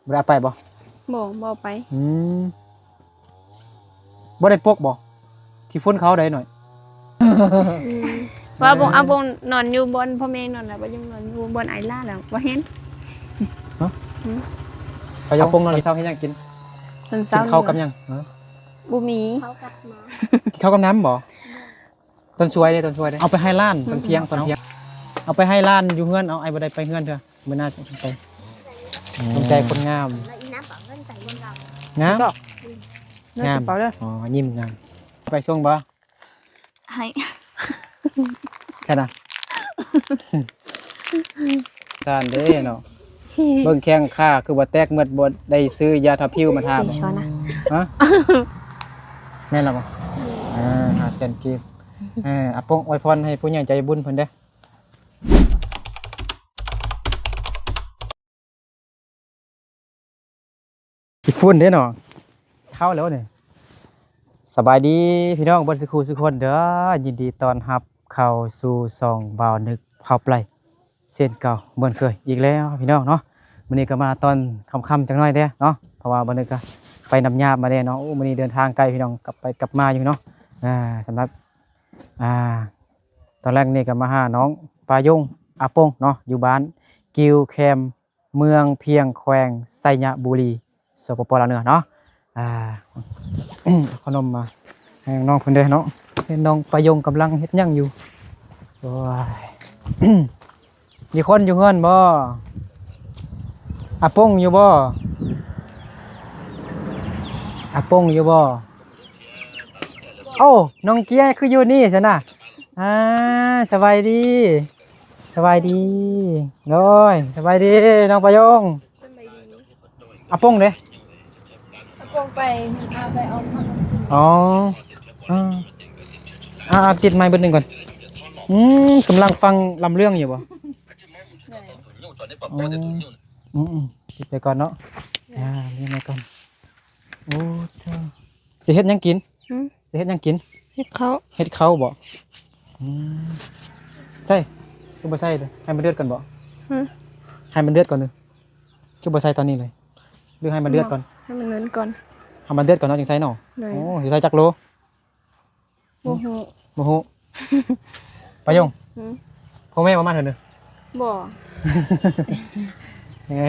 ບໍ່ໄດ້ເອົາໄປບໍ່? ບໍ່ ບໍ່ເອົາໄປ. ອືມ ບໍ່ໄດ້ປົກບໍ່? ຂີ້ຝຸ່ນເຂົ້າໄດ້ໜ້ອຍ. ອືມ ວ່າບົງ ອາບົງນອນຢູ່ບ່ອນພໍ່ແມ່ນອນແລ້ວ ບໍ່ຍັງນອນຢູ່ບ່ອນອ້າຍຫຼ້າແລ້ວ ບໍ່ເຫັນ. ຮະ? ອືມ ອາບົງນອນເຊົ້າເຮັດຫຍັງກິນ? ຕອນເຊົ້າກິນເຂົ້າກັບຫຍັງ? ຮະ? ບໍ່ມີ. ເຂົ້າກັບນ້ຳ. ກິນເຂົ້າກັບນ້ຳບໍ່? ຕອນສວຍເດ້ ຕອນສວຍເດ້ ເອົາໄປໃຫ້ຫຼານ ອືມ ຕອນທ່ຽງ ຕອນທ່ຽງ ເອົາໄປໃຫ້ຫຼານຢູ່ເຮືອນ. ເອົາ ອ້າຍບໍ່ໄດ້ໄປເຮືອນເທື່ອ ມື້ໜ້າຈະໄປ. ອືມ ນ້ຳໃຈຄົນງາມ ແລ້ວອີນ້ຳເປົ່າເງິນໃຈຄົນງາມ ງາມບໍ່? ອືມ ງາມ. ອໍ ຍິ້ມງາມ. ໄປສົ່ງບໍ່? ໃຫ້ ແຄ່ນັ້ນ ສານເດ້ເນາະ. ເບິ່ງແຂ້ງຂາຄືວ່າແຕກໝົດ ບໍ່ໄດ້ຊື້ຢາທາຜິວມາທາບໍ່? ຮະ? ແມ່ນລະບໍ່? ອ່າ ຫ້າແສນກີບ. ເອີ ອາປົງອວຍພອນໃຫ້ຜູ້ໃຫຍ່ໃຈບຸນເພິ່ນເດີ້. ຂີ້ຝຸ່ນເດ້ເນາະ ເຖົ້າແລ້ວນີ້. ສະບາຍດີພີ່ນ້ອງເບິດສູ່ຄູ່ສູ່ຄົນເດີ້ ຍິນດີຕ້ອນຮັບເຂົ້າສູ່ຊ່ອງບ່າວນຶກພາວໄປ ເຊັ່ນເກົ່າເໝືອນເຄີຍອີກແລ້ວພີ່ນ້ອງເນາະ. ມື້ນີ້ກໍມາຕອນຄ່ຳໆຈັກໜ້ອຍເດ້ເນາະ ເພາະວ່າບ່າວນຶກກໍໄປນຳຍາມມາແດ່ເນາະ. ໂອ້ ມື້ນີ້ເດີນທາງໄກພີ່ນ້ອງ ກັບໄປກັບມາຢູ່ເນາະ. ອ່າ ສຳລັບ ອ່າ ຕອນແລກນີ້ກໍມາຫານ້ອງປາຍົງ ອາປົງເນາະ ຢູ່ບ້ານກິວແຄມ ເມືອງພຽງ ແຂວງໄຊຍະບູລີ ສປປ ລາວເໜືອເນາະ. ອ່າ ເອົາຂະໜົມມາໃຫ້ນ້ອງເພິ່ນເດ້ເນາະ. ເຫັນນ້ອງປາຍົງກຳລັງເຮັດຫຍັງຢູ່. ໂອ້ຍ ມີຄົນຢູ່ເຮືອນບໍ່? ອາປົງຢູ່ບໍ່? ອາປົງຢູ່ບໍ່? ໂອ້ ນ້ອງເກຍຄືຢູ່ນີ້ຊັ້ນນະ. ອ່າ ສະບາຍດີ ສະບາຍດີ. ໂດຍ ສະບາຍດີນ້ອງປາຍົງ. ສະບາຍດີ. ອາປົງເດ້? ອາປົງໄປ ອາ ໄປເອົາຂະໜົມກິນ. ອໍ ອາ ອາ ຕິດໄມເບີໜຶ່ງກ່ອນ. ອືມ ກຳລັງຟັງລຳເລື່ອງຢູ່ບໍ່? ແມ່ນ. ອືມ ອືມ ປິດໄປກ່ອນເນາະ. ແມ່ນ. ອ່າ ນີ້ໄປກ່ອນ. ໂອ້ ເຈົ້າ ຊິເຮັດຫຍັງກິນ? ຫື? ຊິເຮັດຫຍັງກິນ? ເຮັດເຂົ້າ. ເຮັດເຂົ້າບໍ່? ອືມ ໃສ່ ຄືບໍ່ໃສ່ເດີ? ໃຫ້ມັນເດືອດກ່ອນບໍ່? ຫື? ໃຫ້ມັນເດືອດກ່ອນເດີ. ຄືບໍ່ໃສ່ຕອນນີ້ເລີຍ ຫຼືໃຫ້ມັນເດືອດກ່ອນ? ໃຫ້ມັນເດືອດກ່ອນ. ໃຫ້ມັນເດືອດກ່ອນເນາະ ຈຶ່ງໃສ່ເນາະ. ໂດຍ. ໂອ້ ຊິໃສ່ຈັກໂລ? ບໍ່ຮູ້ ບໍ່ຮູ້. ປາຍົງ ຫື? ພໍ່ແມ່ບໍ່ມາເທື່ອເດີ? ບໍ່.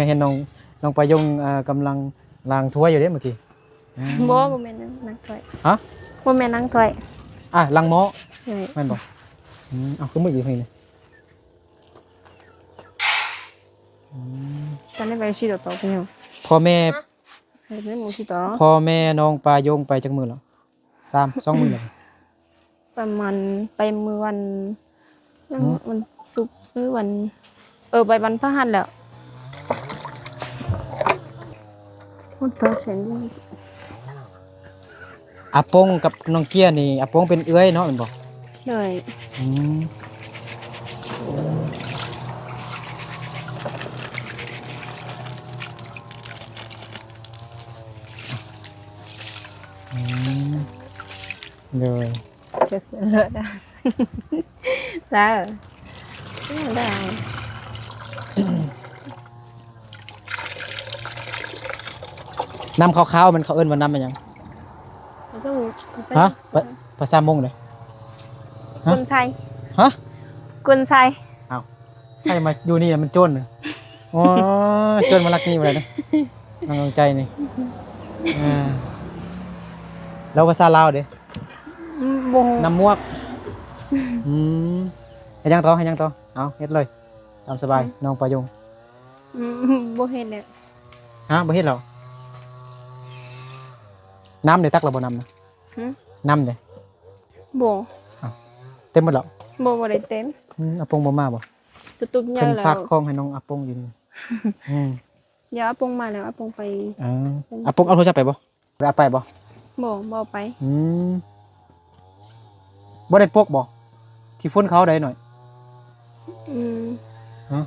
ເຫັນນ້ອງ ນ້ອງປາຍົງ ເອີ ກຳລັງລ້າງຖ້ວຍຢູ່ເດ້ມື້ກີ້. ອືມ ບໍ່ ບໍ່ແມ່ນລ້າງຖ້ວຍ. ຮະ? ບໍ່ແມ່ນລ້າງຖ້ວຍ. ອ່າ ລ້າງໝໍ້. ແມ່ນບໍ່? ອືມ ເອົ້າ ຄືມືດຢູ່ນີ້. ອືມ ຕອນນີ້ໄປຊິຕໍ່ຕໍ່ໄປຫຍັງ? ພໍ່ແມ່ ເຮັດແມ່ນໝູຊິຕໍ່. ພໍ່ແມ່ນ້ອງປາຍົງໄປຈັກມື້ແລ້ວ? ສາມ ສອງມື້ແລ້ວ. ປະມານໄປມື້ວັນ ຫື? ວັນສຸກ ຫຼືວັນ ເອີ ໄປວັນພະຫັດແລ້ວ. ອາປົງກັບນ້ອງເກຍນີ້ ອາປົງເປັນເອື້ອຍເນາະ ແມ່ນບໍ່? ໂດຍ. ອືມ ອືມ ໂດຍ. ເລີດ ເລີດ ນ້ຳຂາວໆ ມັນເຂົາເອີ້ນວ່ານ້ຳອີ່ຫຍັງ? ພາສາມົ້ງ ພາສາ ຮະ? ພາ ພາສາມົ້ງເດ້? ກຸນໄຊ. ຮະ? ກຸນໄຊ. ອ້າວ ໃຜມາຢູ່ນີ້ລະມັນໂຈນ. ໂອ້ຍ ໂຈນມາລັກນີ້ບໍ່ໄດ້ເດ້ ນ້ອງດວງໃຈນີ້. ເອີ ແລ້ວພາສາລາວເດ້? ອືມ ບໍ່ຮູ້. ນ້ຳໝວກ. ອືມ ເຮັດຫຍັງຕໍ່? ເຮັດຫຍັງຕໍ່? ເອົາ ເຮັດເລີຍ ຕາມສະບາຍ. ອືມ ນ້ອງປາຍົງ. ອືມ ບໍ່ເຮັດແລ້ວ. ຮະ? ບໍ່ເຮັດແລ້ວ? ນ້ຳເດ້ ຕັກແລ້ວບໍ່ນ້ຳນະ? ຫື? ນ້ຳເດ້? ບໍ່. ອ້າວ ເຕັມໝົດແລ້ວ? ບໍ່ ບໍ່ໄດ້ເຕັມ. ອືມ ອາປົງບໍ່ມາບໍ່? ກະຕຸກໃຫຍ່ແລ້ວ. ເພິ່ນຝາກຂອງໃຫ້ນ້ອງອາປົງຢູ່ນີ້. ອືມ ດຽວອາປົງມາແລ້ວ ອາປົງໄປ. ເອີ ອາປົງເອົາໂທລະສັບໄປບໍ່? ບໍ່ໄດ້ເອົາໄປບໍ່? ບໍ່ ບໍ່ເອົາໄປ. ອືມ ບໍ່ໄດ້ປົກບໍ່? ຂີ້ຝຸ່ນເຂົ້າໄດ້ໜ້ອຍ. ອືມ ຮະ?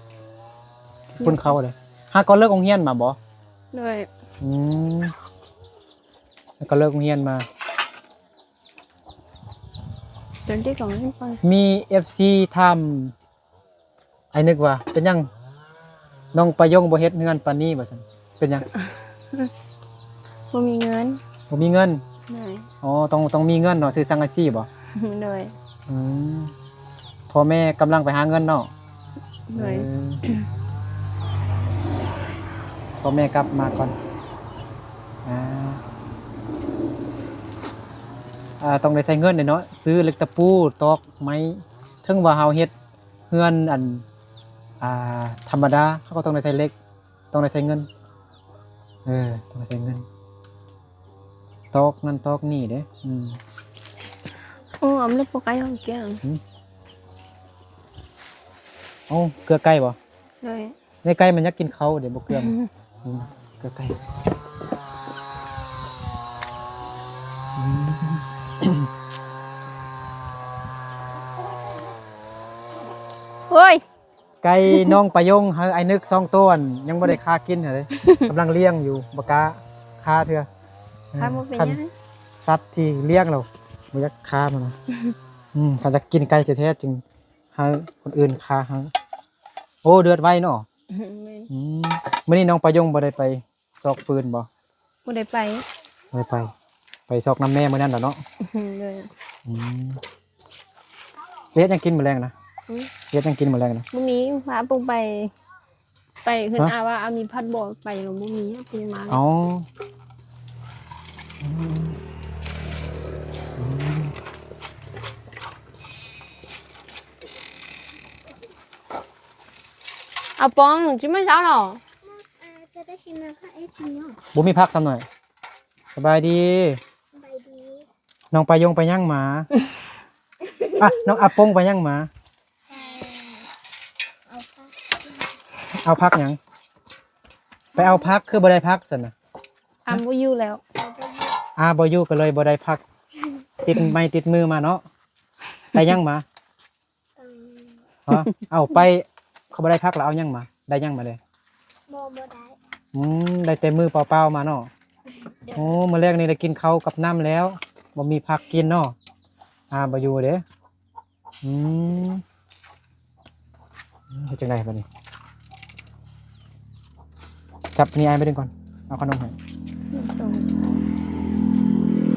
ຂີ້ຝຸ່ນເຂົ້າໄດ້. ຫາກໍເລີກໂຮງຮຽນມາບໍ່? ໂດຍ. ອືມ ຫາກໍເລີກໂຮງຮຽນມາ. ມີເອັຟຊີຖາມ ອ້າຍນຶກວ່າ ເປັນຫຍັງນ້ອງປາຍົງບໍ່ເຮັດເຮືອນປານນີ້ວ່າຊັ້ນ. ເປັນຫຍັງ? ບໍ່ມີເງິນ. ບໍ່ມີເງິນ? ໂດຍ. ອໍ ຕ້ອງ ຕ້ອງມີເງິນເນາະ ຊື້ສັງກະສີບໍ? ໂດຍ. ອືມ ພໍ່ແມ່ກຳລັງໄປຫາເງິນເນາະ? ໂດຍ. ເອີ ພໍ່ແມ່ກັບມາກ່ອນ. ອ່າ ອ່າ ຕ້ອງໄດ້ໃຊ້ເງິນເດ້ເນາະ ຊື້ເຫຼັກຕະປູ ຕອກໄມ້ ເຖິງວ່າເຮົາເຮັດເຮືອນອັນ ອ່າ ທຳມະດາ ເຮົາກໍຕ້ອງໄດ້ໃຊ້ເຫຼັກ ຕ້ອງໄດ້ໃຊ້ເງິນ. ເອີ ຕ້ອງໄດ້ໃຊ້ເງິນ ຕອກນັ້ນຕອກນີ້ເດ້. ອືມ ໂອ້ ອຳລັບບໍ່ໄກ່ຂອງແກງ. ຫືມ ເອົາເກືອໄກ່ບໍ່? ໂດຍ. ໃນໄກ່ມັນຢາກກິນເຂົ້າເດ້ ບໍ່ເກືອມັນ. ອືມ ອືມ ເກືອໄກ່. ອືມ ໂອ້ຍ ໄກ່ນ້ອງປາຍົງ ເຮີ ອ້າຍນຶກສອງໂຕ ອັນຍັງບໍ່ໄດ້ຄາກິນຫັ້ນເດ້ ກຳລັງລ້ຽງຢູ່ ບໍ່ກ້າຄາເທື່ອ. ຄາບໍ່ເປັນຫຍັງ ຄັນສັດທີ່ລ້ຽງແລ້ວບໍ່ຢາກຄາມັນນະ. ອືມ ຄັນຢາກກິນໄກ່ແທ້ໆ ຈຶ່ງໃຫ້ຄົນອື່ນຄາໃຫ້. ໂອ້ ເດືອດໄວເນາະ. ແມ່ນ. ອືມ ມື້ນີ້ນ້ອງປາຍົງບໍ່ໄດ້ໄປ ຊອກຟືນບໍ່? ບໍ່ໄດ້ໄປ. ບໍ່ໄດ້ໄປ ໄປຊອກນຳແມ່ມື້ນັ້ນລະເນາະ. ໂດຍ. ອືມ ຊິເຮັດຫຍັງກິນມື້ແລງນະ? ຫືມ ຊິເຮັດຫຍັງກິນມື້ແລງນະ? ບໍ່ມີ ພາປຸງໄປ ໄປເຮືອນ ຮະ? ອາວ່າອາມີຜັດບໍ່ ໄປແລ້ວບໍ່ມີ ປຸງມາ. ອໍ ອືມ ອືມ ອາປອງ ຊິມາເຊົ້າເນາະ. ບໍ່ມີຜັກຊ້ຳໜ້ອຍ. ສະບາຍດີ. ສະບາຍດີ. ນ້ອງປາຍົງໄປຫຍັງມາ? ອ່ະ ນ້ອງອາປົງໄປຫຍັງມາ? ເອົາຜັກ. ເອົາຜັກຫຍັງ? ໄປເອົາຜັກ ຄືບໍ່ໄດ້ຜັກຊັ້ນນະ? ອາບໍ່ຢູ່ແລ້ວ. ອາບໍ່ຢູ່ ກໍເລີຍບໍ່ໄດ້ຜັກ ຕິດໄມ້ຕິດມືມາເນາະ. ໄດ້ຫຍັງມາ? ຮະ? ເອົາໄປ ເຂົາບໍ່ໄດ້ຜັກລະເອົາຫຍັງມາ? ໄດ້ຫຍັງມາເດ? ບໍ່ ບໍ່ໄດ້. ອືມ ໄດ້ແຕ່ມືເປົ່າໆມາເນາະ. ໂດຍ. ໂອ້ ມື້ແລງນີ້ໄດ້ກິນເຂົ້າກັບນ້ຳແລ້ວ ບໍ່ມີຜັກກິນເນາະ. ອາບໍ່ຢູ່ເດ້. ອືມ ເຮັດຈັ່ງໃດບາດນີ້? ຈັບນີ້ອ້າຍໄປດຶງກ່ອນ ເອົາຂະໜົມໃຫ້.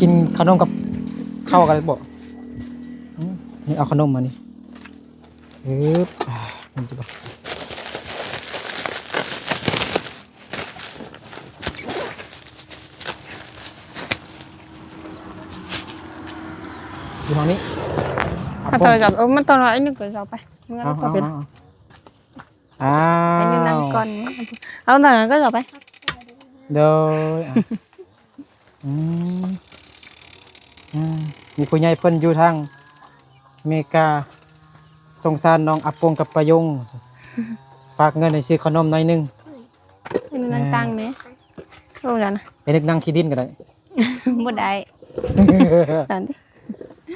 ກິນຂະໜົມກັບເຂົ້າກັນບໍ່? ອືມ ນີ້ເອົາຂະໜົມມານີ້. ອືບ ອ່າ ມັນຈະບໍ່ ຢູ່ຫ້ອງນີ້. ເອົາໂທລະສັບ ເອີ ມັນຕ້ອງເອົາໄອ້ໜຶ່ງໄປເອົາໄປ ເມື່ອເຮົາກໍເປັນ. ອ້າວ ໄປນັ້ນກ່ອນ ເອົານັ້ນກໍເອົາໄປ. ໂດຍ ອາ ອືມ ອືມ ມີຜູ້ໃຫຍ່ເພິ່ນຢູ່ທາງເມກາ ສົງສານນ້ອງອາປົງກັບປາຍົງ ຝາກເງິນໃຫ້ຊື້ຂະໜົມໜ້ອຍໜຶ່ງ. ເປັນນັ່ງຕັງແດ່ ໂອ້ ນັ້ນນະ ເຮັດນັ່ງຂີ້ດິນກໍໄດ້. ບໍ່ໄດ້ ນັ້ນຕິ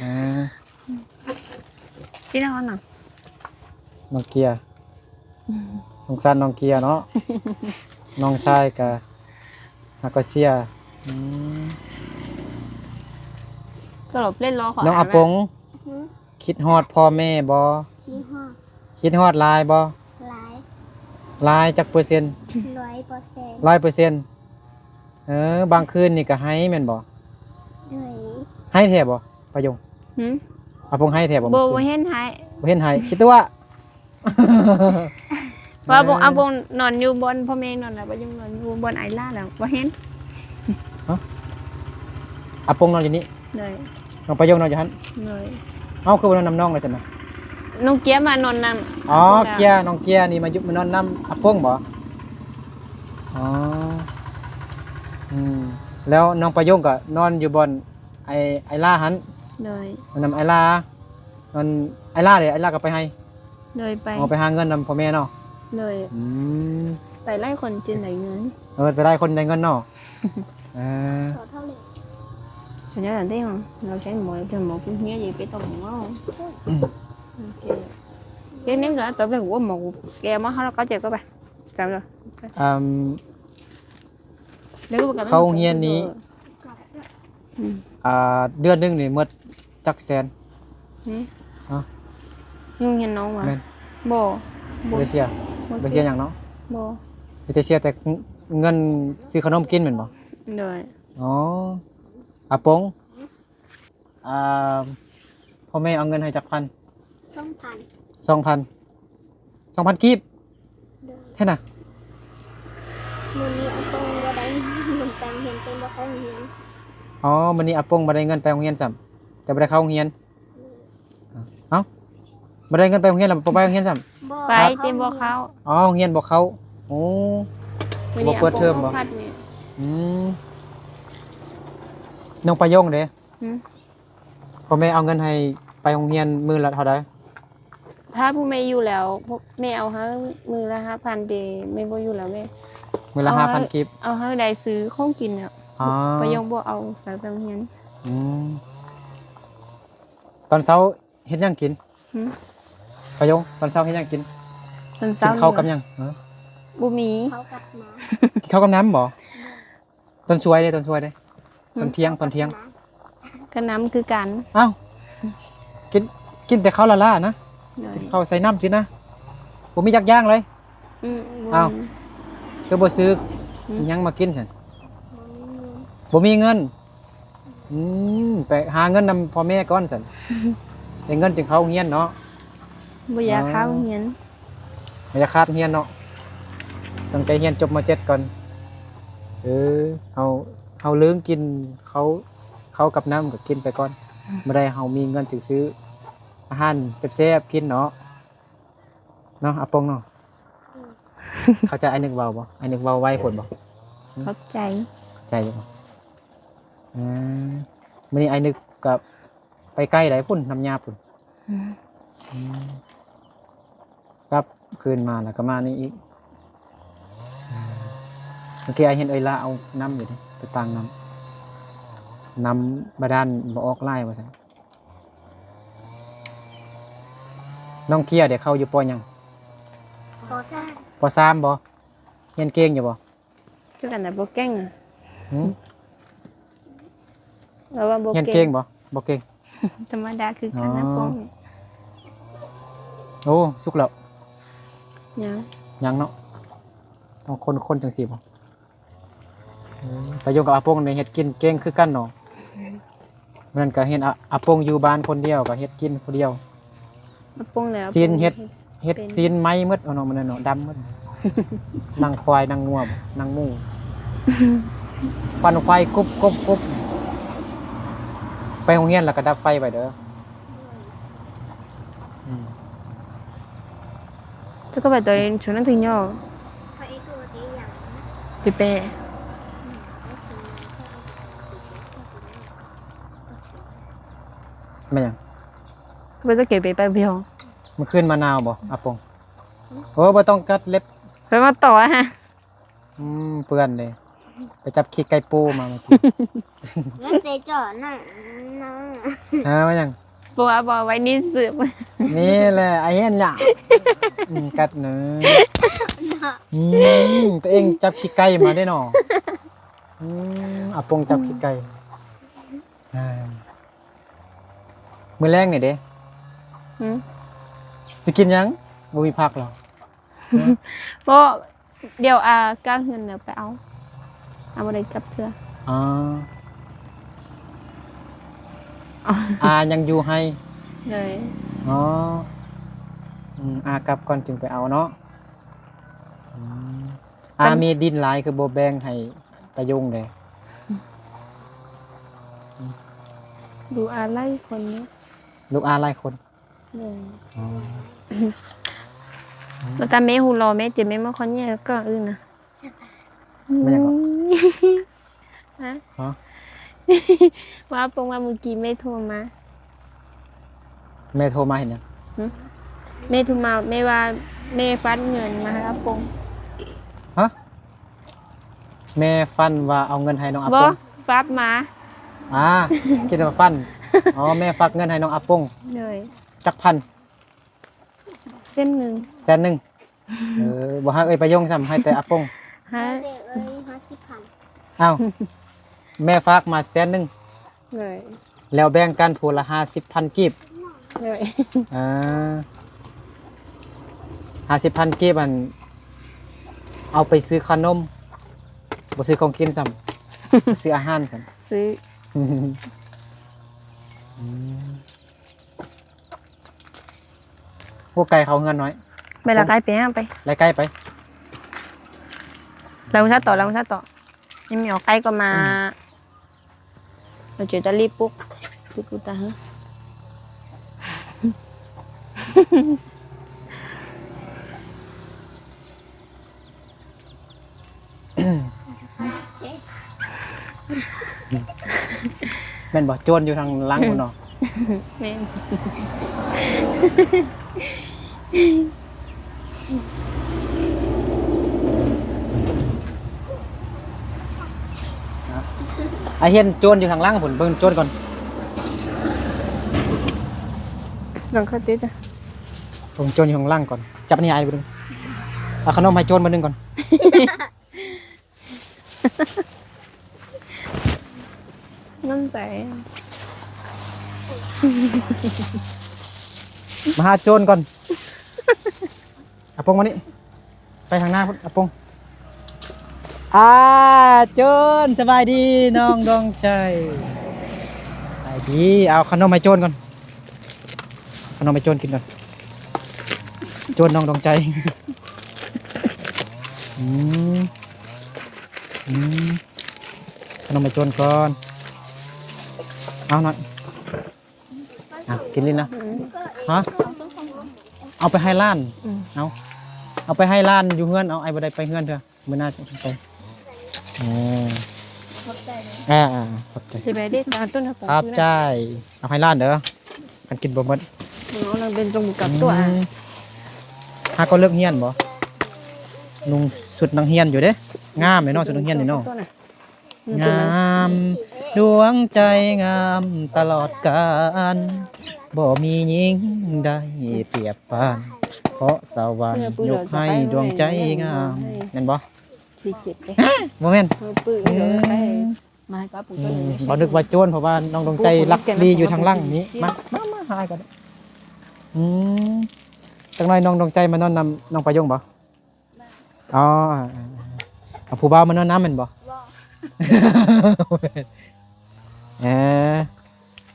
ອ່າ ຊິນອນນະ ນ້ອງເກຍ. ອືມ ສົງສານນ້ອງເກຍເນາະ ນ້ອງຊາຍກະຮັກກະເຊຍ. ອືມ ກໍເຫຼັບເຫຼັ້ນລໍ ນ້ອງອາປົງ ຫື? ຄິດຮອດພໍ່ແມ່ບໍ່? ຄິດຮອດ. ຄິດຮອດຫຼາຍບໍ່? ຫຼາຍ. ຫຼາຍຈັກເປີເຊັນ? ຮ້ອຍເປີເຊັນ. ຮ້ອຍເປີເຊັນ. ເອີ ບາງຄືນນີ້ກໍໄຫ້ແມ່ນບໍ່? ໂດຍ. ໄຫ້ແທ້ບໍ່ ປາຍົງ? ຫື? ອາປົງໄຫ້ແທ້ບໍ່? ບໍ່ ບໍ່ເຫັນໄຫ້ ບໍ່ເຫັນໄຫ້ ຂີ້ຕົວະ. ວ່າ ເອີ ອາປົງນອນຢູ່ບ່ອນພໍ່ແມ່ນອນນະ ປາຍົງນອນຢູ່ບ່ອນອ້າຍຫຼ້ານະ ບໍ່ເຫັນ. ຮະ? ອາປົງນອນຢູ່ນີ້? ໂດຍ. ນ້ອງປາຍົງນອນຢູ່ຫັ້ນ? ໂດຍ. ເອົ້າ ຄືບໍ່ນອນນຳນ້ອງລະຊັ້ນນະ? ນ້ອງເກຍມານອນນຳ. ອໍ ອາປົງ ເກຍ ນ້ອງເກຍນີ້ມາຢູ່ ມານອນນຳອາປົງບໍ? ອໍ ອືມ ແລ້ວນ້ອງປາຍົງກໍນອນຢູ່ບ່ອນ ໄອ້ ໄອ້ຫຼ້າຫັ້ນ. ໂດຍ. ນອນນຳໄອ້ຫຼ້າ ນອນ ໄອ້ຫຼ້າເດ? ໄອ້ຫຼ້າກໍໄປໄຮ່. ໂດຍ ໄປ. ອໍ ໄປຫາເງິນນຳພໍ່ແມ່ເນາະ. ໂດຍ. ອືມ ໄປຫຼາຍຄົນຈຶ່ງໄດ້ເງິນ. ເອີ ໄປຫຼາຍຄົນໄດ້ເງິນເນາະ. ເອີ ສອນເທົ່າເລີຍ ສອນເທົ່າເລີຍ ເຮົາໃຊ້ໝໍ ເປັນໝໍຜູ້ເຮຍ ຢ່າໄປຕ້ອງເວົ້າ. ອືມ ໂອເຄ ເຮັດແນວໃດ ຕອນແລກ ໂອ້ ໝໍແກ່ມາ ເຮົາເຂົ້າໃຈກໍໄປ ຈຳເດີ. ອືມ ເຂົ້າໂຮງຮຽນນີ້ ອືມ ອ່າ ເດືອນໜຶ່ງນີ້ໝົດຈັກແສນ? ຫື? ຮະ? ໂຮງຮຽນນ້ອງຫວາ? ແມ່ນ. ບໍ່ ບໍ່ໄດ້ເສຍ. ບໍ່ ບໍ່ໄດ້ເສຍຫຍັງເນາະ? ບໍ່. ມີແຕ່ເສຍແຕ່ ເງິນຊື້ຂະໜົມກິນແມ່ນບໍ່? ໂດຍ. ອໍ ອາປົງ ອ່າ ພໍ່ແມ່ເອົາເງິນໃຫ້ຈັກພັນ? ສອງພັນ. ສອງພັນ ສອງພັນກີບ? ໂດຍ. ແທ້ນະ? ມື້ນີ້ອາປົງບໍ່ໄດ້ເງິນໄປໂຮງຮຽນ ເພາະບໍ່ເຂົ້າໂຮງຮຽນ. ອໍ ມື້ນີ້ອາປົງບໍ່ໄດ້ເງິນໄປໂຮງຮຽນຊ້ຳ ແຕ່ບໍ່ໄດ້ເຂົ້າໂຮງຮຽນ. ໂດຍ. ເອົ້າ ບໍ່ໄດ້ເງິນໄປໂຮງຮຽນແລ້ວບໍ່ໄປໂຮງຮຽນຊ້ຳ? ບໍ່. ໄປແຕ່ບໍ່ເຂົ້າ. ອໍ ໂຮງຮຽນບໍ່ເຂົ້າ. ໂອ້ ມື້ນີ້ ບໍ່ເປີດເທີມບໍ່? ອາປົງບໍ່ພັດນີ້. ອືມ ນ້ອງປາຍົງເດ້? ຫື? ພໍ່ແມ່ເອົາເງິນໃຫ້ໄປໂຮງຮຽນມື້ລະເທົ່າໃດ? ຖ້າຜູ້ແມ່ຢູ່ແລ້ວ ແມ່ເອົາໃຫ້ມື້ລະຫ້າພັນເດ ແມ່ບໍ່ຢູ່ແລ້ວແມ່ ມື້ລະຫ້າພັນກີບ ເອົາໃຫ້ໄດ້ຊື້ຂອງກິນແລ້ວ. ອໍ ປາຍົງບໍ່ເອົາໃສ່ໄປໂຮງຮຽນ. ອືມ ຕອນເຊົ້າເຮັດຫຍັງກິນ? ຫື? ປາຍົງ ຕອນເຊົ້າເຮັດຫຍັງກິນ? ຕອນເຊົ້າ ກິນເຂົ້າກັບຫຍັງ? ເອີ ບໍ່ມີ ເຂົ້າກັບນ້ຳ. ກິນເຂົ້າກັບນ້ຳບໍ່? ຕອນສວຍເດ້ ຕອນສວຍເດ້. ຫື? ຕອນທ່ຽງ ຕອນທ່ຽງ ກະນ້ຳຄືກັນ. ອ້າວ ກິນ ກິນແຕ່ເຂົ້າລ້າໆນະ. ໂດຍ. ກິນເຂົ້າໃສ່ນ້ຳຊີ້ນະ ບໍ່ມີຈັກຢ່າງເລີຍ. ອືມ ບໍ່ມີ. ອ້າວ ຄືບໍ່ຊື້ ຫື ຫຍັງມາກິນຊັ້ນ? ບໍ່ມີເງິນ. ອືມ ໄປຫາເງິນນຳພໍ່ແມ່ກ່ອນຊັ້ນ ໄດ້ເງິນຈຶ່ງເຂົ້າໂຮງຮຽນເນາະ. ບໍ່ຢາກເຂົ້າໂຮງຮຽນ. ອໍ ບໍ່ຢາກຂາດໂຮງຮຽນເນາະ ຕັ້ງໃຈຮຽນຈົບ ມ.ເຈັດ ກ່ອນ. ເອີ ເຮົາ ເຮົາເລີງກິນເຂົ້າ ເຂົ້າກັບນ້ຳກໍກິນໄປກ່ອນ. ອືມ ບໍ່ໄດ້ເຮົາມີເງິນຈຶ່ງຊື້ອາຫານແຊບໆກິນເນາະ ເນາະ ອາປົງເນາະ. ອືມ ເຂົ້າໃຈອ້າຍນຶກເວົ້າບໍ່? ອ້າຍນຶກເວົ້າໄວໂພດບໍ່? ຫື? ເຂົ້າໃຈ. ເຂົ້າໃຈຢູ່ບໍ່? ອືມ ມື້ນີ້ອ້າຍນຶກກໍໄປໄກໃດພຸ້ນ ນ້ຳຍາພຸ້ນ. ອືມ ອືມ ກັບຄືນມາແລ້ວກໍມານີ້ອີກ. ອືມ ເມື່ອກີ້ອ້າຍເຫັນເອື້ອຍຫຼ້າເອົານ້ຳຢູ່ເດ້ ໄປຕັກນ້ຳ ນ້ຳບາດານບໍ່ອອກຫຼາຍວ່າຊັ້ນ. ນ້ອງເຄຍເດ ເຂົ້າຢູ່ ປໍ ຫຍັງ? ປໍສາມ. ປໍສາມບໍ່? ຮຽນເກັ່ງຢູ່ບໍ່? ຄືກັນນະ ບໍ່ເກັ່ງ. ຫື? ລາວວ່າບໍ່ເກັ່ງ. ຮຽນເກັ່ງບໍ່? ບໍ່ເກັ່ງ. ທຳມະດາຄືກັນນະ. ອໍ ໂອ້ ສຸກແລ້ວ? ຍັງ. ຍັງເນາະ ຕ້ອງຄົນໆຈັ່ງຊີ້ບໍ່? ເອີ ປາຍົງກັບອາປົງນີ້ເຮັດກິນເກັ່ງຄືກັນເນາະ. ອືມ ມື້ນັ້ນກໍເຫັນອາ ອາປົງຢູ່ບ້ານຄົນດຽວ ກໍເຮັດກິນຜູ້ດຽວ. ອາປົງແລ້ວ ຊີ້ນເຮັດ ເຮັດ ເຮັດຊີ້ນໄໝ້ໝົດເນາະ ມື້ນັ້ນເນາະ ດຳໝົດ. ໜັງຄວາຍ ໜັງງົວ ໜັງໝູ ຄວັນໄຟກຸບໆໆ. ໄປໂຮງຮຽນແລ້ວກໍດັບໄຟໄວ້ເດີ. ອືມ Tôi có bài tập chuẩn nó thì nhau. Pepe. ແມ່ນຫຍັງ? ก็ไปตะเกียบไปไปเพียง ມື້ຄືນມາໜາວບໍ່ ອາປົງ? ໂອ້ ບໍ່ຕ້ອງກັດເລັບ ไปมาต่อฮะ. ອືມ ເປື້ອນເດ້ ໄປຈັບຂີ້ໄກ່ໂປ້ມາເມື່ອກີ້. ແລ້ວແຕ່ເຈາະໜັງນະ. ຫາມາຫຍັງ? ບໍ່ວ່າບໍ່ໄວ້ນີ້ສືບ. ນີ້ແຫຼະ ອາເຫັນລະ. ອືມ ກັດເນີ. ເນາະ ອືມ ຕົວເອງຈັບຂີ້ໄກ່ມາເດ້ເນາະ. ອືມ ອາປົງຈັບຂີ້ໄກ່. ອືມ ອ່າ ມື້ແລງນີ້ເດ້? ຫື? ຊິກິນຫຍັງ? ບໍ່ມີຜັກເຫລ? ບໍ່ ດຽວອາກາເຮືອນແລ້ວໄປເອົາ ອາບໍ່ໄດ້ຈັບເທື່ອ. ອໍ ອາຍັງຢູ່ໄຮ່? ໂດຍ. ອໍ ອືມ ອາກັບກ່ອນຈຶ່ງໄປເອົາເນາະ. ອືມ ອາມີດິນຫຼາຍຄືບໍ່ແບ່ງໃຫ້ຕາຍົງແດ່? ອືມ ລູກອາຫຼາຍຄົນເນາະ. ລູກອາຫຼາຍຄົນ. ໂດຍ. ອໍ ແລ້ວກໍແມ່ຮູ້ຫຼໍ່ ແມ່ເຈັບ ແມ່ມາຄອນແຍ່ກ່ອນອື່ນນະ. ແມ່ຫຍັງເກາະ? ຮະ? ຮະ? ວ່າປົງວ່າມື້ກີ້ແມ່ໂທມາ. ແມ່ໂທມາເຮັດຫຍັງ? ຫຶ? ແມ່ໂທມາ ແມ່ວ່າແມ່ຝາກເງິນມາໃຫ້ອາປົງ. ຮະ? ແມ່ຝັນວ່າເອົາເງິນໃຫ້ນ້ອງອາປົງ? ບໍ່ ຝາກມາ. ອາ ຄິດວ່າຝັນ. ອໍ ແມ່ຝາກເງິນໃຫ້ນ້ອງອາປົງ. ໂດຍ. ຈັກພັນ? ແສນໜຶ່ງ. ແສນໜຶ່ງ. ເອີ ບໍ່ໃຫ້ເອີ່ຍປາຍົງຊ້ຳ ໃຫ້ແຕ່ອາປົງ. ຮະ? ເອີຍ ຫ້າສິບພັນ. ອ້າວ ແມ່ຝາກມາແສນໜຶ່ງ. ໂດຍ. ແລ້ວແບ່ງກັນຜູ້ລະຫ້າສິບພັນກີບ. ໂດຍ. ອ່າ ຫ້າສິບພັນກີບ ອັນ ເອົາໄປຊື້ຂະໜົມ ບໍ່ຊື້ຂອງກິນຊ້ຳ ຊື້ອາຫານຊັ້ນ ຊື້ ອືມ ໂອ້ ໄກເຂົ້າເຮືອນນ້ອຍ ໄປລະ ໄກໄປ ໄປ ໄລໄກໄປ ລາວຊາຕໍ່ ລາວຊາຕໍ່ ຍັງມີອອກໄກກວ່າມາ ອືມ ເຮົາຈະໄດ້ຣີບປຸກ ປຸກຕາເຮີ ແມ່ນບໍ່? ໂຈນຢູ່ທາງຫຼັງພຸ້ນເນາະ. ແມ່ນ. ອ້າຍເຫັນໂຈນຢູ່ທາງຫຼັງພຸ້ນ ເບິ່ງໂຈນກ່ອນ. ຫຼັງຄາຕິດ ເບິ່ງໂຈນຢູ່ທາງຫຼັງກ່ອນ. ຈັບອັນນີ້ອ້າຍເບິ່ງ. ເອົາຂະໜົມໃຫ້ໂຈນບາດໜຶ່ງກ່ອນ. ນ້ຳໃສ ມາຫາໂຈນກ່ອນ. ອາປົງມານີ້ ໄປທາງໜ້າພຸ້ນ ອາປົງ. ອາ ໂຈນ ສະບາຍດີນ້ອງດວງໃຈ. ສະບາຍດີ. ເອົາຂະໜົມໃຫ້ໂຈນກ່ອນ. ຂະໜົມໃຫ້ໂຈນກິນກ່ອນ. ໂຈນ ນ້ອງດວງໃຈ. ອືມ ອືມ ຂະໜົມໃຫ້ໂຈນກ່ອນ. ເອົາໜ້ອຍ. ເອົາ ກິນລີ້ນະ. ອືມ ຮະ? ເອົາໄປໃຫ້ຫຼານ. ອືມ ເອົາ ເອົາໄປໃຫ້ຫຼານຢູ່ເຮືອນ. ເອົາ ອ້າຍບໍ່ໄດ້ໄປເຮືອນເທື່ອ. ມື້ໜ້າຈະໄປ. ເອີ ຂອບໃຈເດີ. ອ່າໆ ຂອບໃຈ. ຂອບໃຈ. ເອົາໃຫ້ຫຼານເດີ ຄັນກິນບໍ່ໝົດ. ເອົານາງເປັນຈົ່ງບຸກັບຕົວ. ອືມ ຫາກໍເລີກຮຽນບໍ່? ນຸ່ງຊຸດນັກຮຽນຢູ່ເດ້. ງາມເດເນາະ ຊຸດນັກຮຽນນີ້ເນາະ. ງາມດວງໃຈງາມຕະຫຼອດການ ບໍ່ມີຍິງໃດປຽບປານ ເພາະສະຫວັນຍົກໃຫ້ດວງໃຈງາມ. ແມ່ນບໍ່? ບໍ່ແມ່ນ. ບໍ່ນຶກວ່າໂຈນ ເພາະວ່ານ້ອງດວງໃຈລັກລີ້ຢູ່ທາງຫຼັງນີ້. ມາ ມາ ມາຫາກັນ. ອືມ ຈັກໜ້ອຍນ້ອງດວງໃຈມານອນນຳນ້ອງປາຍົງບໍ່? ອໍ ເອົາຜູ້ບ່າວມານອນນຳແມ່ນບໍ່? ບໍ່. ເອີ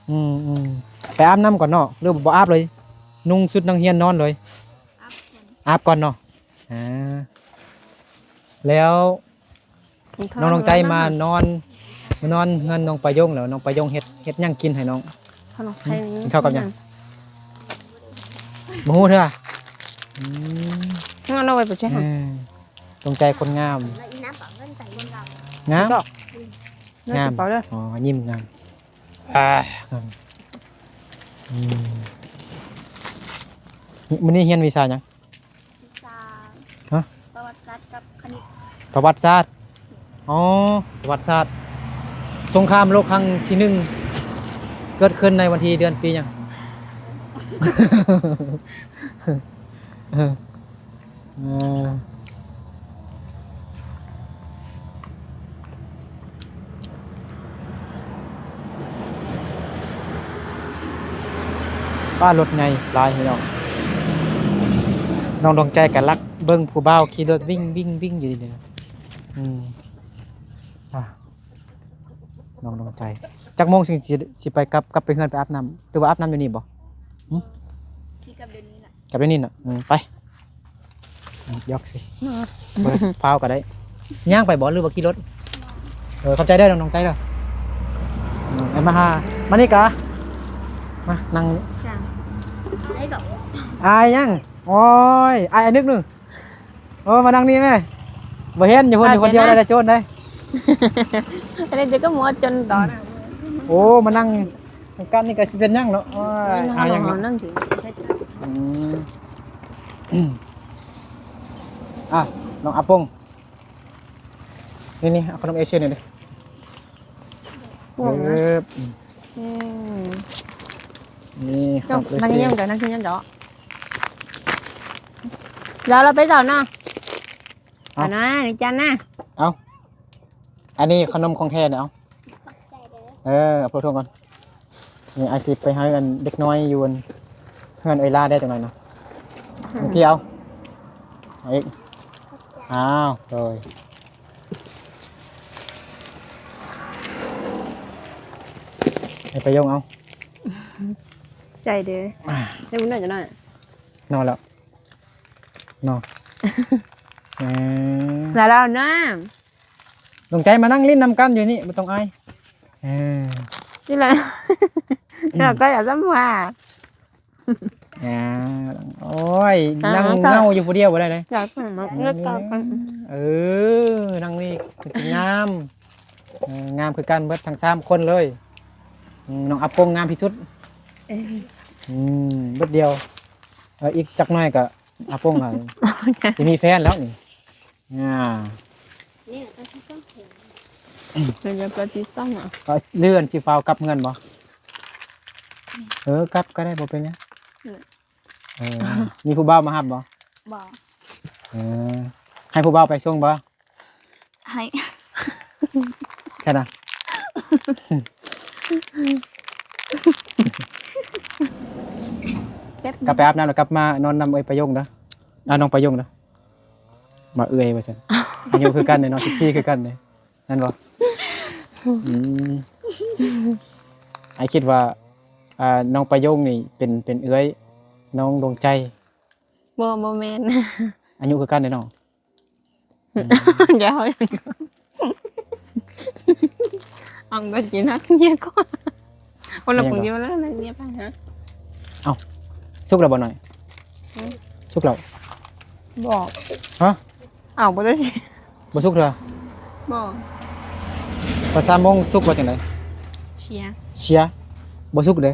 ອືມໆ ໄປອາບນ້ຳກ່ອນເນາະ ຫຼືບໍ່ອາບເລີຍ? ນຸ່ງຊຸດນັກຮຽນນອນເລີຍ. ອາບກ່ອນ ອາບກ່ອນເນາະ. ອ່າ ແລ້ວ ນ້ອງດວງໃຈມານອນ ມານອນເຮືອນນ້ອງປາຍົງແລ້ວ ນ້ອງປາຍົງເຮັດ ເຮັດຫຍັງກິນໃຫ້ນ້ອງ? ຂະໜົມໄຂ່. ອືມ ກິນເຂົ້າກັບຫຍັງ? ບໍ່ຮູ້ເທື່ອ. ອືມ ເອົາໄວ້ບໍ່ແຈ້ງ. ເອີ ດວງໃຈຄົນງາມ ງາມ ງາມ. ອໍ ຍິ້ມງາມ. ອ່າ ອືມ ມື້ນີ້ຮຽນວິຊາຫຍັງ? ວິຊາ ຮະ? ປະຫວັດສາດກັບຄະນິດ. ປະຫວັດສາດ. ອໍ ປະຫວັດສາດ. ສົງຄາມໂລກຄັ້ງທີໜຶ່ງເກີດຂຶ້ນໃນວັນທີເດືອນປີຫຍັງ? ເອີ ເອີ ປ້າ ລົດໃຫຍ່ຫຼາຍພີ່ນ້ອງ. ນ້ອງດວງໃຈກະລັກເບິ່ງຜູ້ບ່າວຂີ່ລົດວິ່ງໆໆຢູ່ນີ້. ອືມ ອ່າ ນ້ອງດວງໃຈ ຈັກໂມງຊິ ຊິ ຊິໄປກັບ ກັບໄປເຮືອນໄປອາບນ້ຳ ຫຼືວ່າອາບນ້ຳຢູ່ນີ້ບໍ່? ຫຶ? ຊິກັບດຽວນີ້ລະ. ກັບໄປນີ້ນະ. ອືມ ໄປ ຢອກຊິ ເນາະ ບໍ່ໄດ້ ຟ້າວກໍໄດ້. ຍ່າງໄປບໍ່ ຫຼືວ່າຂີ່ລົດ? ເອີ ຂອບໃຈເດີ ນ້ອງ ນ້ອງໃຈເດີ. ອືມ ໄປມາຫາ ມານີ້ກະ ມານັ່ງ. ອາຍຫຍັງ? ໂອ້ຍ ອາຍ ອາຍນຶກໜຶ່ງ. ໂອ້ ມານັ່ງນີ້ແມ່. ບໍ່ເຫັນ ຢູ່ພຸ້ນ ຢູ່ຄົນດຽວໄດ້ໂຈນໄດ໋. ອັນນີ້ຈະກໍໝົດຈົນຕອນ. ໂອ້ ມານັ່ງ ກັນນີ້ກໍຊິເປັນຫຍັງເນາະ. ໂອ້ຍ ຫາຫຍັງເນາະ. ອືມ ອ່ະ ນ້ອງອາປົງ ນີ້ໆ ເອົາຂະໜົມເອເຊຍນີ້ເດ້. ເອີ ອືມ ນີ້ຂະໜົມເອເຊຍ. ນັ່ງກິນນຳເຈົ້າ ນັ່ງກິນນຳເຈົ້າ. ລາວ ລາວໄປເຈົ້ານະ. ເອົາ ອັນນັ້ນ ນີ້ຈານນະ. ເອົາ ອັນນີ້ຂະໜົມຂອງແທ້ນະ. ເອົາ ຂອບໃຈເດີ. ເອີ ເອົາໂທດກ່ອນ. ນີ້ ອາຍຊິໄປໃຫ້ອັນເດັກນ້ອຍຢູ່ອັນເຮືອນເອື້ອຍຫຼ້າໄດ້ຈັກໜ່ອຍນະ. ອືມ ເມື່ອກີ້ເອົາ ເອົາອີກ. ຂອບໃຈ. ອ້າວ ໂດຍ. ໃຫ້ປະໂຍງເອົາ ໃຈເດີ ອ່າ ເຮັດບຸນໜ້ອຍຈັກໜ້ອຍ ນອນແລ້ວ ເນາະ ເອີ ແລ້ວລາວນະ ດວງໃຈມານັ່ງຫຼິ້ນນຳກັນຢູ່ນີ້ ບໍ່ຕ້ອງອາຍ ເອີ ນີ້ແຫຼະ ອືມ ແລ້ວກໍຢາກສຳພາດ ອ່າ ໂອ້ຍ ອ່າ ນັ່ງເຫງົາຢູ່ຜູ້ດຽວບໍ່ໄດ້ເດ້ ຢາກເບິ່ງເນາະ ເອີ ນັ່ງນີ້ຄືງາມ ເອີ ງາມຄືກັນເບິດທັງສາມຄົນເລີຍ ອືມ ນ້ອງອາປົງງາມທີ່ສຸດ ເອີ ອືມ ເບິດດຽວ ເອີ ອີກຈັກໜ້ອຍກໍອາປົງກໍຊິມີແຟນແລ້ວນີ້ ອ່າ ເປັນແບບປະຕິດຕ້ອງ ເອີ ເລື່ອນຊິຟ້າວກັບເຮືອນບໍ່? ເອີ ກັບກໍໄດ້ ບໍ່ເປັນຫຍັງ ເອີ ມີຜູ້ບ່າວມາຮັບບໍ່? ບໍ່ ເອີ ໃຫ້ຜູ້ບ່າວໄປສົ່ງບໍ່? ໃຫ້ ແຄ່ນັ້ນ ກັບໄປອາບນ້ຳແລ້ວກັບມານອນນຳເອື້ອຍປະຍົງເດີ ອ່າ ນ້ອງປະຍົງເດີ ມາເອື້ອຍວ່າຊັ້ນ ອາຍຸຄືກັນເດ້ເນາະ ສິບສີ່ຄືກັນເດ້ ແມ່ນບໍ່? ອືມ ອ້າຍຄິດວ່າ ອ່າ ນ້ອງປະໂຢງນີ້ເປັນ ເປັນເອື້ອຍນ້ອງດວງໃຈ ບໍ່ ບໍ່ແມ່ນ ອາຍຸຄືກັນເດ້ເນາະ ອືມ ຢ່າເວົ້າຫຍັງ ເອົາກໍຊິນັກເມຍກ່ອນ ຄົນລະປຸງຊິວ່ານັກເມຍໄປຫາ ເອົ້າ ສຸກແລ້ວບໍ່ນ້ອຍ? ຫືມ ສຸກແລ້ວ ບໍ່ ຮະ? ເອົາ ບໍ່ໄດ້ຊິ ບໍ່ສຸກເທື່ອ ບໍ່ ພາສາມົ້ງສຸກວ່າຈັ່ງໃດ? ເຊຍ ເຊຍ ບໍ່ສຸກເດ້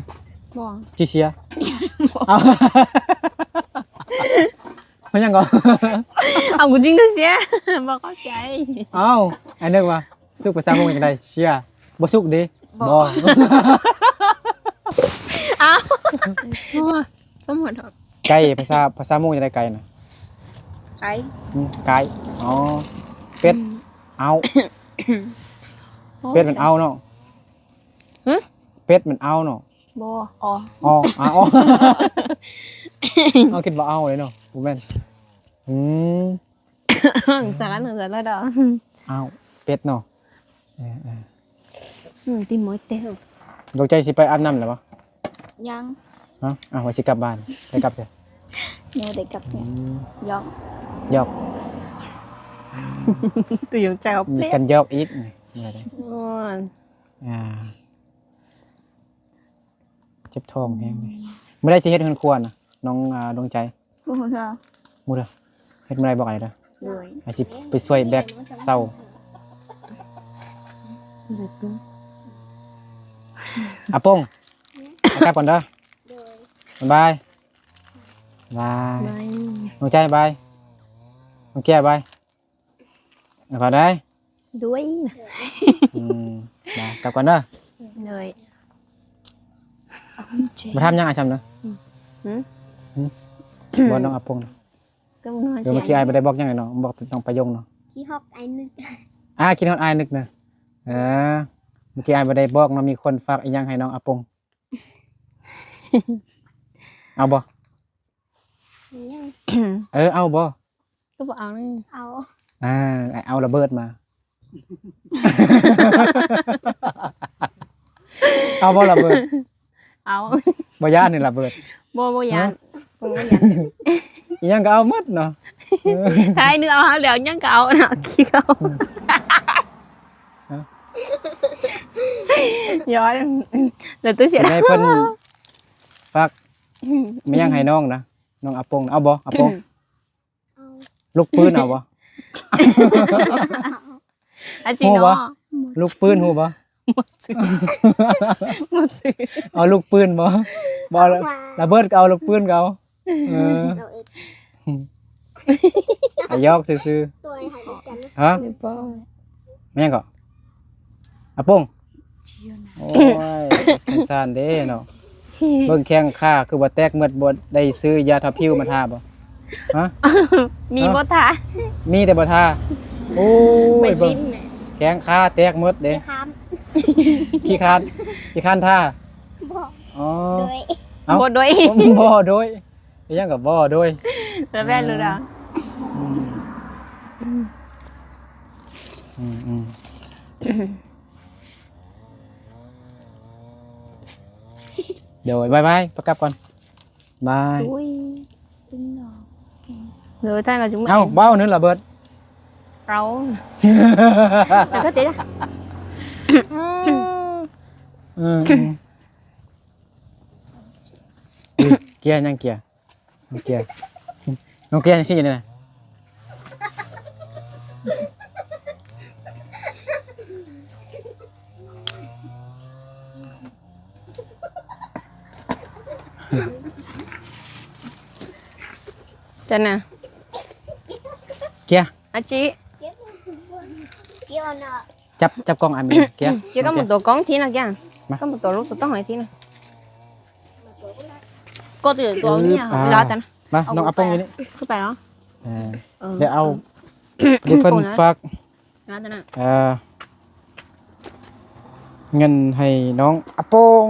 ບໍ່ ຈິເຊຍ ບໍ່ ເອົາ ມັນຫຍັງກໍ ເອົາ ກູຈິງເດ້ເຊຍ ບໍ່ເຂົ້າໃຈ ເອົາ ອ້າຍນຶກວ່າ ສຸກພາສາມົ້ງຈັ່ງໃດ? ເຊຍ ບໍ່ສຸກເດ້ ບໍ່ ບໍ່ ເອົ້າ ສົມມຸດ ໄກ່ ພາສາ ພາສາມົ້ງຈັ່ງໃດໄກ່ນະ? ໄກ່ ອືມ ໄກ່ ອໍ ເປັດ ອືມ ເອົ້າ ເປັດມັນເອົ້າເນາະ ຫຶ ເປັດມັນເອົ້າເນາະ ບໍ່ ອໍ ອໍ ອາ ອໍ ເຮົາຄິດວ່າເອົ້າເລີຍເນາະ ບໍ່ແມ່ນ ອືມ ສາລະໜຶ່ງສາລະດອກ ອ້າວ ເປັດເນາະ ເອີ ເອີ ອືມ ຕິມອຍແຕ້ວ ດວງໃຈຊິໄປອາບນ້ຳແລ້ວບໍ່? ຍັງ ຮະ? ອ້າວ ວ່າຊິກັບບ້ານ ໄດ້ກັບເທື່ອ ຍັງບໍ່ໄດ້ກັບເທື່ອ ອືມ ຢອກ ຢອກ ຕຸຍອອກຈາກ ມີກັນຢອກອີກ ໂອ້ຍ ອ່າ ເຈັບທ້ອງແຮງເລີຍ ອືມ ມື້ໃດຊິເຮັດເຮືອນຄົວນະ ນ້ອງ ອ່າ ດວງໃຈ? ບໍ່ຮູ້ເທື່ອ ບໍ່ຮູ້ເທື່ອ ເຮັດມື້ໃດບອກອ້າຍເດີ ໂດຍ ອ້າຍຊິໄປຊ່ວຍແບກເສົາ ອາປົງ ໄປກັບກ່ອນເດີ ໂດຍ ບາຍບາຍ ບາຍ ບາຍ ດວງໃຈ ບາຍ ນ້ອງແກ້ວ ບາຍ ແລ້ວກໍໄດ້ ດ້ວຍ ອືມ ໄປກັບກ່ອນເດີ ໂດຍ ມາຖາມຫຍັງອ້າຍຊ້ຳເດີ ຫືມ ຫືມ ບໍ່ ນ້ອງອາປົງ ກໍບໍ່ຮູ້ ເອີ ເມື່ອກີ້ອ້າຍບໍ່ໄດ້ບອກຫຍັງເລີຍເນາະ ບອກແຕ່ນ້ອງປະຍົງເນາະ ຄິດຮອດອ້າຍນຶກ ອ່າ ຄິດຮອດອ້າຍນຶກເນາະ ເອີ ເມື່ອກີ້ອ້າຍບໍ່ໄດ້ບອກເນາະ ມີຄົນຝາກອີ່ຫຍັງໃຫ້ນ້ອງອາປົງ ເອົາບໍ່? ເອີ ເອົາບໍ່? ກໍບໍ່ເອົານີ້ ເອົາ ອ່າ ເອົາລະເບີດມາ ເອົາບໍ່ລະເບີດ? ເອົາ ບໍ່ຢ້ານນີ້ລະເບີດ? ບໍ່ ບໍ່ຢ້ານ ຮະ? ບໍ່ ບໍ່ຢ້ານ ອີ່ຫຍັງກໍເອົາໝົດເນາະ ຖ້າໄອ້ໜຶ່ງເອົາເຮົາແລ້ວ ຫຍັງກໍເອົານະ ຂີ້ເຂົາ ຮະ? ຍ້ອນ ແລ້ວຕູ້ເສຍ ໃຫ້ເພິ່ນຝາກ ແມ່ນຫຍັງໃຫ້ນ້ອງນະ ນ້ອງອາປົງ ເອົາບໍ່ ອາປົງ? ເອົາ ລູກປືນເອົາບໍ່? ອາຈິ ຮູ້ບໍ່? ເນາະ ລູກປືນຮູ້ບໍ່? ໝົດຊື່ ໝົດຊື່ ເອົາລູກປືນບໍ່? ບໍ່ເອົາ ລະເບີດກໍເອົາ ລູກປືນກໍເອົາ ເອີ ເອົາອີກ ອາ ຢອກຊື່ໆ ໂຕໃຫ້ກັນ ຮະ? ແມ່ນຫຍັງເກາະ? ອາປົງ ໂອ້ຍ ສົງສານເດ້ເນາະ ເບິ່ງແຂ້ງຂາຄືວ່າແຕກໝົດ ບໍ່ໄດ້ຊື້ຢາທາຜິວມາທາບໍ່? ຮະ? ມີ ຮະ? ບໍ່ທາ ມີແຕ່ບໍ່ທາ ໂອ້ຍ ເບິ່ງແຂ້ງຂາແຕກໝົດເດ້ ຂີ້ຄ້ານ ຂີ້ຄ້ານ ຂີ້ຄ້ານທາ ບໍ່ ອໍ ໂດຍ ເອົ້າ ບໍ່ໂດຍ ບໍ່ໂດຍ ອີ່ຫຍັງກໍບໍ່ໂດຍ ແລ້ວແມ່ນ ອືມ ລູກດາວ ອືມ ອືມ ອືມ ອືມ. ໂດຍ ບາຍບາຍ ໄປກັບກ່ອນ ບາຍ. ໂດຍ ເອົາ ເວົ້ານັ້ນລະເບີດ ເອົາ ແລ້ວກໍຕິ ເອີ ເກຍ ຍັງເກຍ ນ້ອງເກຍ ນ້ອງເກຍຍັງຊີ້ຢູ່ນີ້ນະ ຈັ່ງນະ ເກຍ ອາຈິ ຈັບ ຈັບກ້ອງອາມີ ເກຍ ເກຍກໍໝົດຕົວກ້ອງທີນະ ເກຍ ມາ ກໍໝົດຕົວລູກຕົວຕ້ອງໃຫ້ທີນະ ກໍຕົວກ້ອງນີ້ ເອີ ລາວຕະນະ ມາ ເອົາ ນ້ອງອາປົງຢູ່ນີ້ ຂຶ້ນໄປເນາະ ເອີ ເອີ ດຽວເອົາ ເອີ ດຽວເພິ່ນຝາກ ລາວຕະນະ ເອີ ເງິນໃຫ້ນ້ອງອາປົງ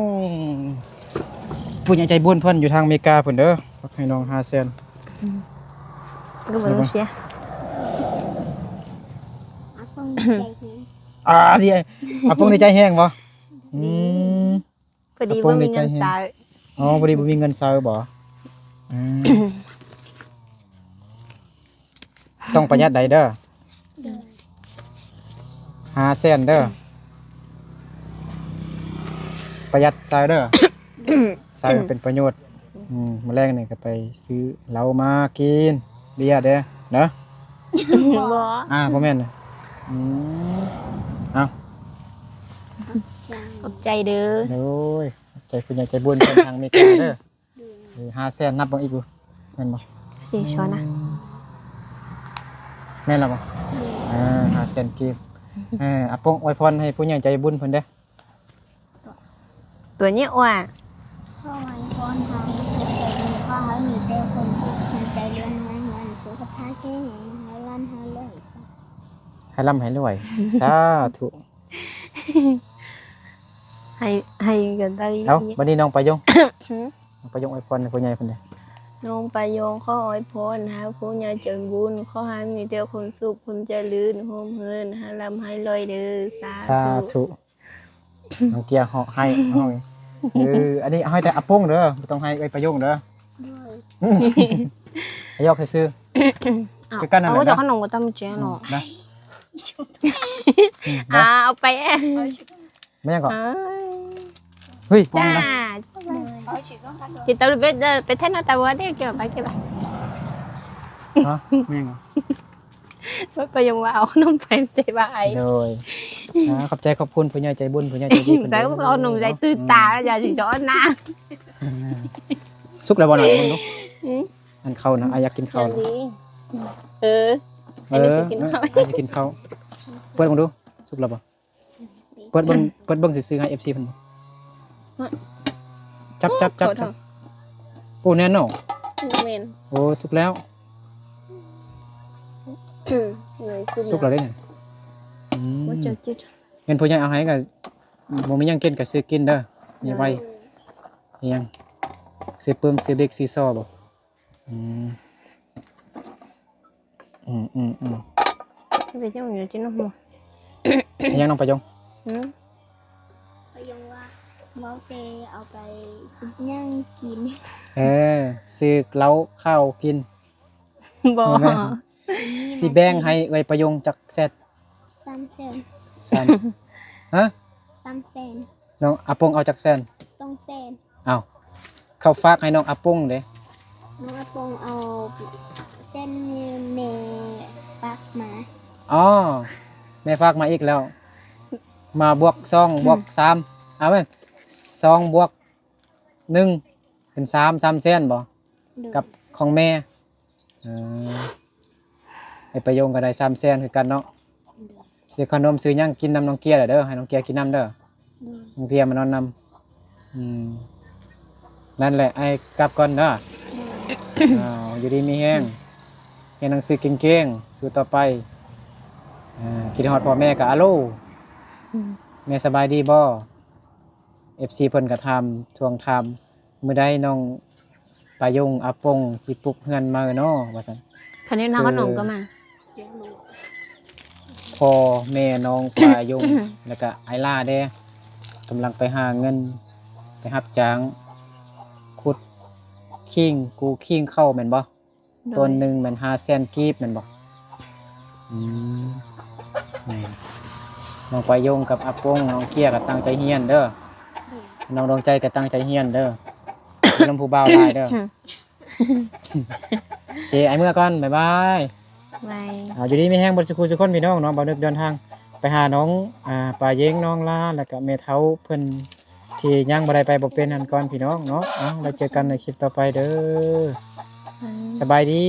ຜູ້ໃຫຍ່ໃຈບຸນເພິ່ນຢູ່ທາງອາເມລິກາພຸ້ນເດີ ຝາກໃຫ້ນ້ອງຫ້າແສນ ອືມ ກໍບໍ່ເສຍ ອາປົງດີໃຈແຮງ ອ່າ ດີ ອາປົງດີໃຈແຮງບໍ່? ອືມ ພໍດີບໍ່ມີເງິນໃຊ້ ອໍ ພໍດີບໍ່ມີເງິນໃຊ້ບໍ່? ອືມ ຕ້ອງປະຢັດໄດ້ເດີ ໂດຍ ຫ້າແສນເດີ ປະຢັດໃຊ້ເດີ ໂດຍ ໃຊ້ໃຫ້ເປັນປະໂຫຍດ ອືມ ມື້ແລງນີ້ກໍໄປຊື້ເຫຼົ້າມາກິນເບຍເດີເນາະ ບໍ່ ອ່າ ບໍ່ແມ່ນ ອືມ ເອົາ ຂອບໃຈເດີ ໂດຍ ຂອບໃຈຜູ້ໃຫຍ່ໃຈບຸນເພິ່ນທາງອາເມລິກາເດີ ໂດຍ ເອີ ຫ້າແສນ ນັບເບິ່ງອີກຢູ່ ແມ່ນບໍ່? ສີ່ສ່ວນນະ ອືມ ແມ່ນແລ້ວບໍ່? ໂດຍ ເອີ ຫ້າແສນກີບ ເອີ ອາປົງອວຍພອນໃຫ້ຜູ້ໃຫຍ່ໃຈບຸນເພິ່ນເດີ້ ຕົວນີ້ອວຍ ຂໍອວຍພອນໃຫ້ຜູ້ໃຫຍ່ໃຈບຸນ ຂໍໃຫ້ມີແຕ່ຄວາມສຸກ ຄວາມຈະເລີນ ໃຫ້ເຮືອນສຸຂະພາບແຂງແຮງ ໃຫ້ລ່ຳໃຫ້ລວຍ ໃຫ້ລ່ຳໃຫ້ລວຍ ສາທຸ. ໃຫ້ ໃຫ້ກັນໄດ້ ເອົ້າ ບັດນີ້ນ້ອງປາຍົງ ຫື ນ້ອງປາຍົງອວຍພອນໃຫ້ຜູ້ໃຫຍ່ເພິ່ນເດ້ ນ້ອງປາຍົງຂໍອວຍພອນໃຫ້ຜູ້ໃຫຍ່ໃຈບຸນ ຂໍໃຫ້ມີແຕ່ຄວາມສຸກ ຄວາມຈະເລີນ ຮົ່ມເຮີນ ໃຫ້ລ່ຳໃຫ້ລວຍເດີ້ ສາ ສາທຸ ທຸ ນ້ອງເກຍຮ້ອງໄຫ້ ຮ້ອງ ເອີ ອັນນີ້ໃຫ້ແຕ່ອາປົງເດີ້ ບໍ່ຕ້ອງໃຫ້ເອື້ອຍປາຍົງເດີ້ ໂດຍ ຢອກຊື່ໆ ເອົາ ຄືກັນນັ້ນແຫຼະ ເອົາເນາະ ຂະໜົມກໍຕຳແຈ່ວເນາະ ອືມ ນະ ອືມ ນະ ອ່າ ເອົາໄປ ແມ່ນຫຍັງເກາະ ເອີຍ ເຮີ້ຍ ຈ້າ ໂດຍ ຊິຕະລຸເບັດເດີ ໄປແທ້ນອນຕາບົວເດ້ ເກັບໄປ ເກັບໄປ ຮະ ແມ່ນຫຍັງ ປາຍົງວ່າເອົາຂະໜົມໄປ ໃຈວາຍ ໂດຍ ອ່າ ຂອບໃຈຂອບຄຸນຜູ້ໃຫຍ່ໃຈບຸນ ຜູ້ໃຫຍ່ໃຈດີ ໃສ່ເອົາຂະໜົມໃສ່ຕື່ນຕາ ເອີ ຢ່າຊິຈອນນາ ສຸກແລ້ວບໍ່ ໜ້ອຍເບິ່ງດູ ຫື ອັນເຂົ້ານະ ອ້າຍຢາກກິນເຂົ້ານະ ເອີ ເອີ ອ້າຍຊິກິນເຂົ້າ ເອີ ອ້າຍຊິກິນເຂົ້າ ເປີດເບິ່ງດູ ສຸກແລ້ວບໍ່? ເປີດເບິ່ງ ເປີດເບິ່ງຊື່ໆ ໃຫ້ເອັຟຊີເພິ່ນ ຈັບ ຈັບ ຈັບ ຈັບ ໂອ້ ແນ່ນອນ ແມ່ນ ໂອ້ ສຸກແລ້ວ ສຸກແລ້ວເດ້ ອືມ ເຫັນຜູ້ໃຫຍ່ເອົາໃຫ້ກໍບໍ່ມີຫຍັງກິນກໍຊື້ກິນເດີ ມີໄວ້ ອີຫຍັງ ຊື້ປຶ້ມ ຊື້ບິກ ຊື້ຊໍບໍ່? ອືມ ອືມ ອືມ ອືມ ເປັນຫຍັງຢູ່ທີ່ນ້ອງບໍ່? ເປັນຫຍັງນ້ອງປາຍົງ? ຫື ປາຍົງວ່າ ເວົ້າແຕ່ເອົາໄປຊື້ຫຍັງກິນ ເອີ ຊື້ເຫຼົ້າເຂົ້າກິນ ບໍ່ ບໍ່ແມ່ນ ຊິແບ່ງໃຫ້ເອື້ອຍປາຍົງຈັກແສນ? ສາມແສນ ສາມ ຮະ? ສາມແສນ ນ້ອງອາປົງເອົາຈັກແສນ? ສອງແສນ ອ້າວ ເຂົາຝາກໃຫ້ນ້ອງອາປົງເດ້ ນ້ອງອາປົງເອົາເສັ້ນແມ່ຝາກມາ ອໍ ແມ່ຝາກມາອີກແລ້ວ ມາບວກສອງ ບວກສາມ ເອົາແມ່ນ ສອງບວກໜຶ່ງເປັນສາມ ສາມແສນບໍ່? ໂດຍ ກັບຂອງແມ່ ເອີ ໄອ້ປາຍົງກໍໄດ້ສາມແສນຄືກັນເນາະ ໂດຍ ຊື້ຂະໜົມຊື້ຫຍັງກິນນຳນ້ອງເກຍແຫຼະເດີ ໃຫ້ນ້ອງເກຍກິນນຳເດີ ໂດຍ ນ້ອງເກຍມານອນນຳ ອືມ ນັ້ນແຫຼະ ອ້າຍກັບກ່ອນເດີ ໂດຍ ອ້າວ ຢູ່ດີມີແຮງ ຮຽນໜັງສືເກັ່ງໆ ສູ້ຕໍ່ໄປ ເອີ ຄິດຮອດພໍ່ແມ່ກໍອາໂລ ອືມ ແມ່ສະບາຍດີບໍ່? ເອັຟຊີເພິ່ນກໍຖາມ ທວງຖາມ ມື້ໃດນ້ອງປາຍົງອາປົງຊິປຸກເຮືອນໃໝ່ເນາະ ວ່າຊັ້ນ ຄັນເຫັນເຮົາກໍໜຸ່ມກໍມາ ພໍ່ແມ່ນ້ອງປາຍົງ ແລ້ວກໍອ້າຍຫຼ້າເດ້ ກຳລັງໄປຫາເງິນ ໄປຮັບຈ້າງ ຄີງ ກູ້ຄີງເຂົ້າແມ່ນບໍ່? ໂດຍ ຕົ້ນໜຶ່ງແມ່ນຫ້າແສນກີບແມ່ນບໍ່? ອືມ ແມ່ນ. ນ້ອງປາຍົງກັບອາປົງ ນ້ອງເກ້ຍກໍຕັ້ງໃຈຮຽນເດີ. ໂດຍ ນ້ອງດວງໃຈກໍຕັ້ງໃຈຮຽນເດີ. ລະວັງຜູ້ບ່າວຫຼາຍເດີ. ໂອເຄ ອ້າຍເມືອກ່ອນ ບາຍບາຍ. ບາຍ. ເອົາ ຢູ່ດີມີແຮງເບິດສູ່ຄູ່ສູ່ຄົນພີ່ນ້ອງເນາະ. ບ່າວນຶກເດີນທາງໄປຫານ້ອງ ອາ ປາເຢງ ນ້ອງລາ ແລ້ວກະແມ່ເຖົ້າເພິ່ນທີ່ຍັງບໍ່ໄດ້ໄປບໍ່ເປັນຫັ້ນກ່ອນພີ່ນ້ອງເນາະ. ເອົາ ແລ້ວເຈີກັນໃນຄລິບຕໍ່ໄປເດີ. ບາຍ. ສະບາຍດີ.